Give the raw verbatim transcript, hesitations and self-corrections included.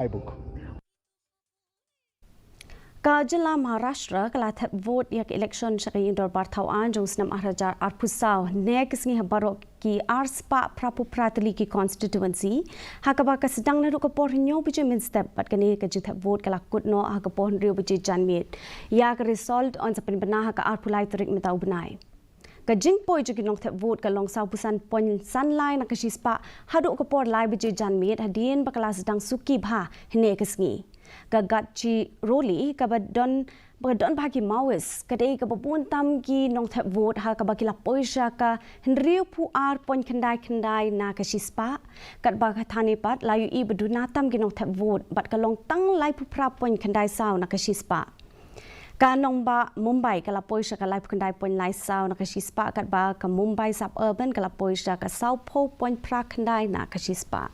Aibuk. Ka jylla Maharashtra ka la thep vote ïa ka election sha ka ïing dorbar thaw aiñ jong u snem ar hajar arphew saw ne ka sngi ha baroh ki ar spah phraphew phra tylli ki constituency, ha kaba ka sdang naduh ka por hynñiew baje mynstep bad kane ka jingthep vote ka la kut noh ha ka por hynriew baje janmiet. Ïa ka result yn sa pynbna ha ka arphew lai tarik mynta u bnai. Ka jingpoi jong ki nongthep vote ka long sawphew san point san lai na ka shispah haduh ka por lai baje janmiet hadien ba ka la sdang suki bha hynne ka sngi. Ka Gadchiroli kaba don ba ka don bha ki Maoist ka dei kaba bun tam ki nongthep vote ha kaba ki la poi sha ka hynriewphew ar point khyndai khyndai na ka shispah. Katba ka Thane pat la ïohi ba duna tam ki nongthep vote bad ka long tang laiphew phra point khyndai saw na ka shispah. Ka nongbah Mumbai ka la poi sha ka laiphew khyndai point lai saw na ka shispah katba ka Mumbai suburban ka la poi sha ka sawphew point phra khyndai na ka shispah.